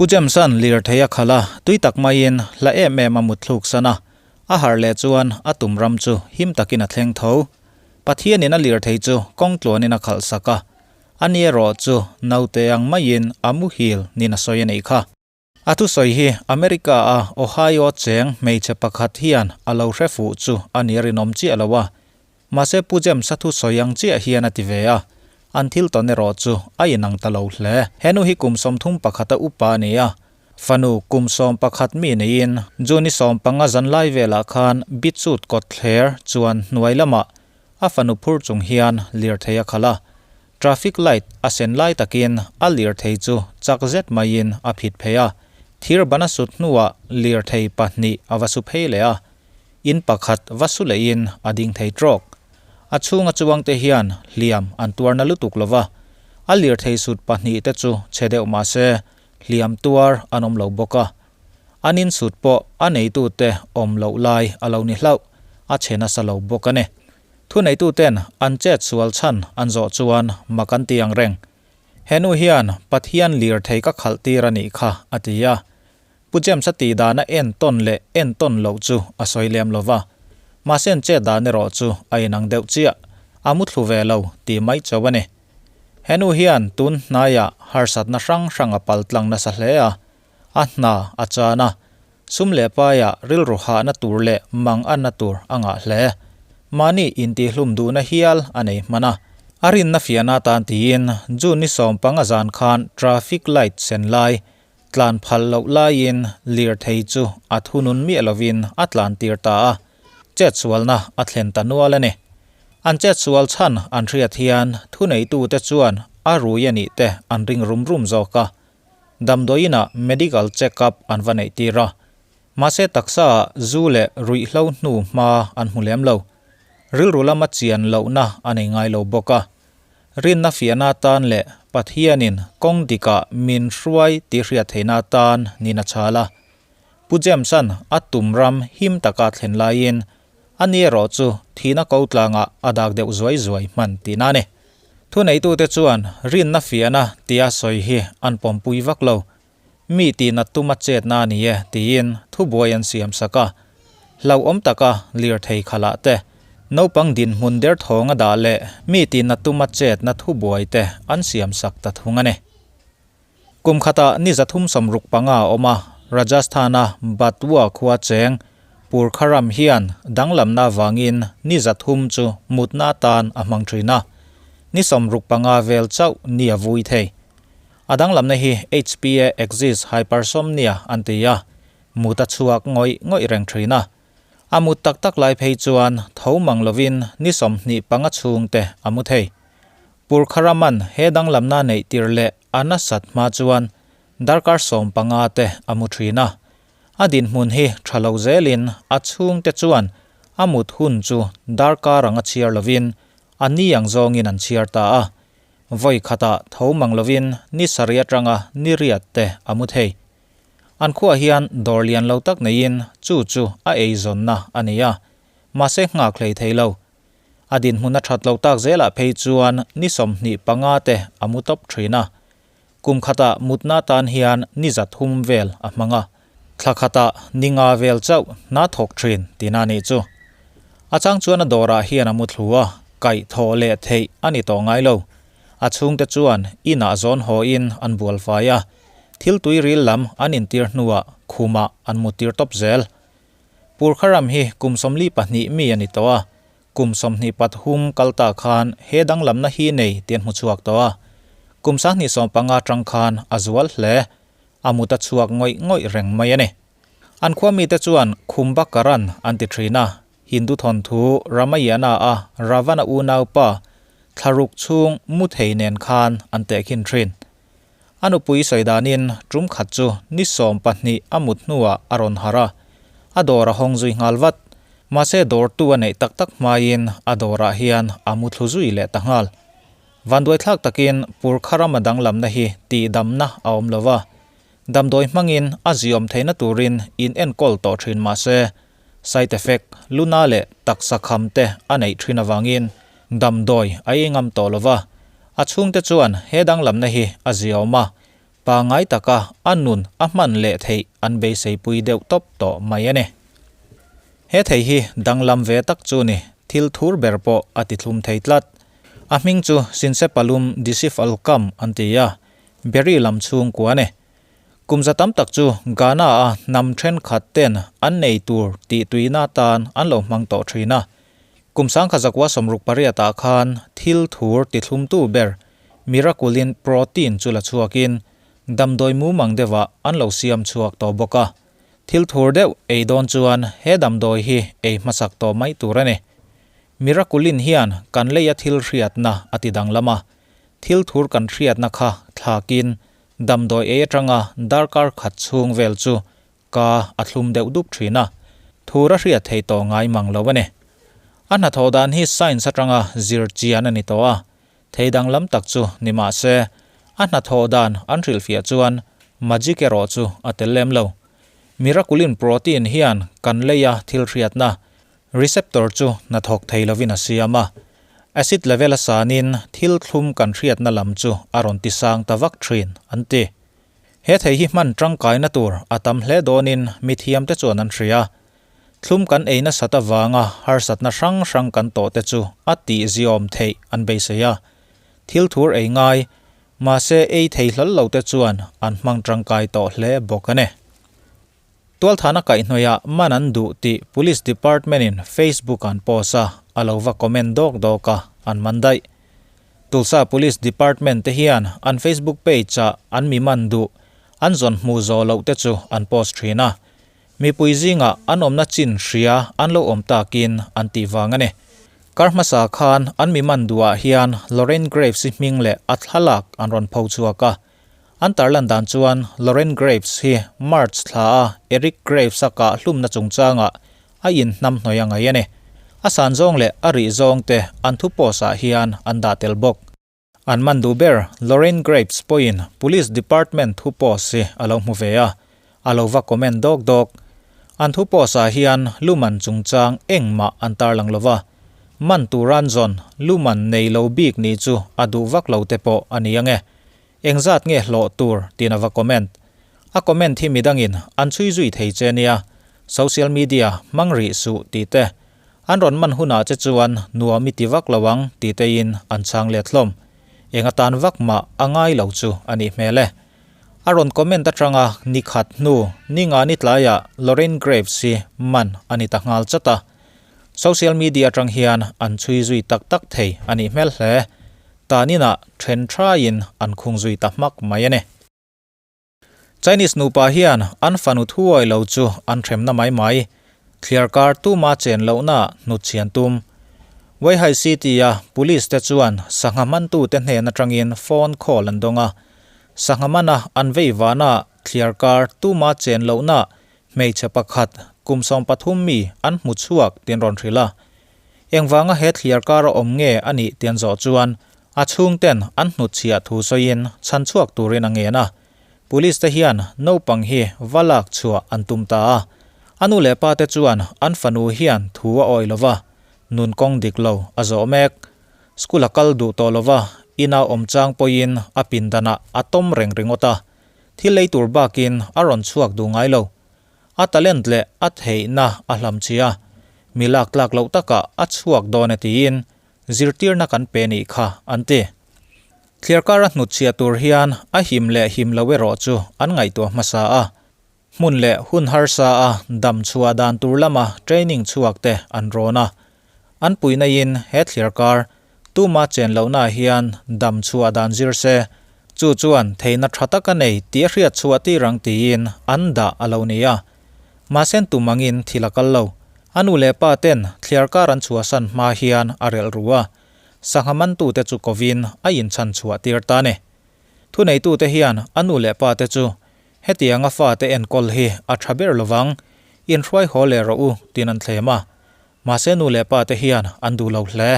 Pu James-a'n lirthei a khalh a, tui tak maiin hla em em a mutthluk san a, a harh leh chuan a tum ram chu him takin a thleng tho. Pathianin a lirthei chu kawng tluanin a khalh sak a, ani erawh chu naute ang maiin a muhil nin a sawi a neih kha. A thusawi hi America-a Ohio cheng hmeichhe pakhat hian a lo hre fuh chu a ni a rinawm chiah lo a, Mahse Pu James-a thusawi ang chiah hian a ti ve a, an thil tawn erawh chu a inang ta lo hle. He nu hi kum 31 a upa a ni a, fanu kum 11 mi neiin June 15 zanlai velah khan Beachwood kawt thler chuan hnuai lamah a fanu phur chung hian lirthei a khalh a, traffic light a sen lai takin a lirthei chu chak zet maiin a phit phei a, thir ban a sut hnuah lirthei pahnih a va su phei leh a. In pakhat va su lehin a ding thei trawk. A chhunga chuangte hian hliam an tuarna lutuk lo va, a lirthei sut pahnihte chu chhe deuh mah se hliam tuar an awm lo bawk a. An insut pawh a neitute awm loh lai a lo ni hlauh, a chhe nasa lo bawk a ni. Thuneituten an chet sual chhan an zawh chuan mak an ti ang reng. He nu hian Pathian lirthei ka khalh tir a nih kha, a ti a. Pu James-a tih dana entawn leh entawn loh chu a sawi lem lo va, mahse an chet dan erawh chu a inang deuh chiah, a muthlu ve lo tih mai chauh a ni. He nu hian tun hnaiah harsatna hrang hrang a pal tlang nasa hle a, a hna a chan a, sum leh paiah rilru hahna tur leh mang anna tur a ngah hle. Mahni intihhlum duhna hial a nei hman a, a rinna fiahna atan tiin June ni 15 zan khan traffic light sen lai Tlan phal loh laiin lirthei chu a thunun miah lovin a tlan tir ta a, chetsualna a thlen ta nual a ni. An chetsual chhan an hriat hian thuneitute chuan a rui a nih te an ring rum rum zawk a, damdawiinah medical check up an va neih tir a, mahse taksaah zu leh ruihhlo hnu hma an hmu lem lo. Rilru lama chian lohna a nei ngai lo bawk a. Rinna fiahna atan leh Pathianin kawng dikah min hruai tih hriat theihna atan nin a chhal a. Pu James-a'n a tum ram him taka thlen laiin a ni erawh chu thihna ko tlangah a dak deuh zuai zuai hman tihna a ni. Thuneitute chuan rinna fiahna tia sawi hi an pawmpui vak lo. Mi tihna tuma chetna a ni e tiin thubuai an siam sak a. Hlauhawm taka lirthei khalah te, naupang dinhmun derthawnga dah leh mi tihna tuma chetna thubuai te an siam sak ta thung a ni. Kum khatah ni 365 a awm a, Rajasthan-a Batwa khua cheng Purkharam hian danglamna avangin ni 300 chu mutna atan a hmang thin a, ni 65 vel chauh ni a vui thei. A danglamna hi HPA Axis Hypersomnia an ti a, mut a chhuak ngawih ngawih reng thin a. A mut tak tak lai phei chuan tho mang lovin ni 25 chhungte a mu thei. Purkharaman he danglamna neih tir leh a nasat hma chuan darkar 15 te a mu thin a. A dinhmun hi tha lo zelin a chhungte chuan a mut hun chu darkar anga chhiar lovin a ni ang zawngin an chhiar ta a. Vawi khatah tho mang lovin ni sarih atanga ni riat te a mu thei. An khuaah hian dawr lian lo tak neiin chu chu a eizawnna a ni a, mahse nghak hlei thei lo. A dinhmun a that lo tak zelah phei chuan ni 25 te a mu tawp thin a. Kum khatah mutna tan hian ni 300 vel a hmang a, thla khatah ni nga vel chauh hna thawk thin tihna a nih chu. A chang chuan a dawrah hian a mu thlu a, kaih thawh leh theih a ni tawh ngai lo. A chhungte chuan inah zawn hawin an bual fai a, thil tui ril lam an intir hnuah khumah an mu tir tawp zel. Purkharam hi kum 42 mi a ni tawh a, Kum 23 kal ta khan he danglamna hi nei tih an hmu chhuak tawh a, kum 2015 atang khan a zual hle. A mut a chhuak ngawih ngawih reng mai a ni. An khua mite chuan Khumbakaran an ti thin a, Hindu thawnthu Ramayana a Ravana unaupa thlaruk chhung mu thei nen khan an tehkhin thin. A nupui sawi danin tum khat chu ni 12 a mut hnuah a rawn harh a, a dawr a hawng zui nghal vat. Mahse dawrtu a neih tak tak hmaiin a dawrah hian a mu thlu zui leh ta nghal. Vanduaithlak takin Purkharam a danglamna hi tihdamna a awm lo va, damdawi hmangin a ziawm theihna turin in enkawl tawh thin mahse side effect, luna leh taksa kham te a neih thin avangin damdawi a ei ngam tawh lo va, a chhungte chuan he danglamna hi a ziawm a, Pangngai taka a nun a hman leh theih an beiseipui deuh tawp tawh mai a ni. He thei hi danglam ve tak chu ni, thil thur ber pawh a ti thlum thei tlat. A hming chu Synsepalum dissifalcum an ti a, berry lam chhungkua a ni. Kum za tam tak chu Ghana-a hnam thenkhat ten an nei tur tih tuina atan an lo hmang tawh thin a. Kum sangkha zakua 68 ah khan thil thur ti thlumtu ber Miraculin protein chu la chhuakin damdawi mumang deuhah an lo siam chhuak tawh bawk a. Thil thur deuh ei dawn chuan he damdawi hi ei hmasak tawh mai tur a ni. Miraculin hian kan leia thil hriatna a ti danglam a, thil thur kan hriatna kha thlakin damdawi ei atanga darkar khat chhung vel chu Ka a thlum deuh dup thin a, thur a hriat theih tawh ngai mang lo a ni. A hnathawh dan hi science atanga zir chian a ni tawh a, thei danglam tak chu ni mah se, a hnathawh dan an hrilhfiah chuan magic erawh chu a tel lem lo. Miraculin protein hian kan leia thil hriatna, receptor chu hnathawk thei lovin a siam a, acid level a sanin thil thlum kan hriatna lam chu a rawn tisang ta vak thin, an ti. He thei hi hman tangkaina tur a tam hle dawnin mithiamte chuan an hria. Thlum kan ei nasat avanga harsatna hrang hrang kan tawhte chu a tihziawm theih an beisei a. Thil thur ei ngai, mahse ei thei hlawl lote chuan an hmang tangkai tawh hle bawk a ni. Tualthana kaihhnawihah man an duh tih Police Department-in Facebook an post a, a lo va comment dawk dawk a, an man daih. Tulsa Police Department te hian an Facebook page-ah an mi man duh, an zawn hmuh zawh loh te chu an post thin a. Mipui zingah an awmna chin hria an lo awm takin an tih vang a ni. Kar hmasa khan an mi man duhah hian Lorraine Graves-i hming leh a thlalak an rawn pho chhuak a. An tarlan dan chuan Lauren Graves hi March thla a Eric Graves a kah hlumna chungchangah a inhnamhnawih a ngaih a ni. A san zawng leh a rih zawng te an thu post ah hian an dah tel bawk. An man duh ber Lauren Graves pawhin Police Department thu post hi a lo hmu ve a, a lo va comment dawk dawk. An thu post ah hian luman chungchang engmah an tarlang lo va, man turan zawn luman nei lo bik nih chu a duh vak lo te pawh a ni ang e. Engzat nge hlawh tur tiin a va comment. A comment hi midangin an chhui zui thei che nia, social media hmang rih suh tih te, an rawn man hunah che chuan nuam i ti vak lo ang tih tein an chhang let hlawm. Eng atan vak mah a ngai lo chu a nih hmel e. A rawn comment atanga ni khat hnu ni nga ni tlaiah Lorraine Graves hi man a ni ta nghal chat a. Social media atang hian an chhui zui tak tak thei a nih hmel hle. Taninah then thaiin an khung zui ta hmak mai a ni. Chinese nupa hian an fanu thuawi lo chu an hremna mai mai, thliar kar tuma chen lohna hnutchhian tum. Weihai City-a Police te chuan sangha mantute hnen atangin phone call an dawng a. Sangha mana an vei vana thliar kar tuma chen lohna hmeichhe pakhat kum 13 mi an hmu chhuak tin rawn hrilh a. Engvanga he thliar kar a awm nge a nih tian zawh chuan a chhungten an hnutchhiah thu sawiin chhan chhuak turin a ngen a. Police te hian naupang hi va lak chhuah an tum ta a. A nu leh pa te chuan an fanu hian thu a awih lo va, nun kawng dik lo a zawh mek. School a kal duh tawh lo va, ina awm chang pawhin a pindanah a tawm reng ringawt a. Thil ei tur bakin a rawn chhuak duh ngai lo. A talent leh a theihna a hlamchhi a, mi lak tlak loh takah a chhuak dawn e tiin zirtirna kan pe nih kha an ti. Thliarkar a hnutchhiah tur hian a him leh him lo erawh chu an ngaihtuah hmasa a, hmun leh hun harsa a dam chhuah dan tur lama training chhuak te an rawn a. An puihna in he thliarkar tuma chen lohna hian dam chhuah dan zir se, chu chuan theihna tha tak a nei tih a hriat chhuah tir ang tiin an dah a lo ni a. Mahse tum angin thil a kal lo. A nu leh pa ten thliarkar an chhuahsan hma hian a relh ru a, sangha mantute chu kovin a inchhan chhuah tir ta a ni. Thuneitute hian a nu leh pa te chu hetianga fate enkawl hi a tha ber lovang, inhruai haw leh rawh u tiin an thlem a. Mahse nu leh pa te hian an duh lo hle.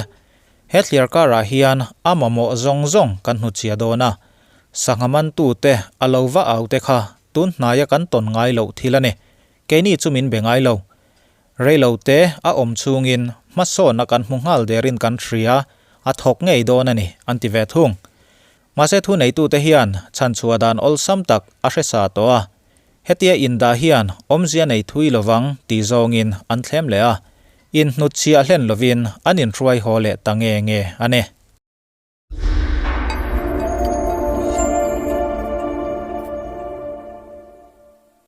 He thliar karah hian a mamawh zawng zawng kan hnutchhia dawn a. Sangha mantute a lo va au te kha tun hnaia kan tawn ngai loh thil a ni. Keini chu min be ngai lo. Reilo te a awm chhungin hmasawnna kan hmu nghal derin kan hria, a thawk ngei dawn a ni an ti ve thung. Mahse thuneitute hian chhanchhuah dan awlsam tak a hre sa tawh a, hetia indah hian awmzia nei thui lovang ti zawngin an thlem leh a, inhnutchhiah hlen lovin an inhruai haw leh ta nge nge a ni.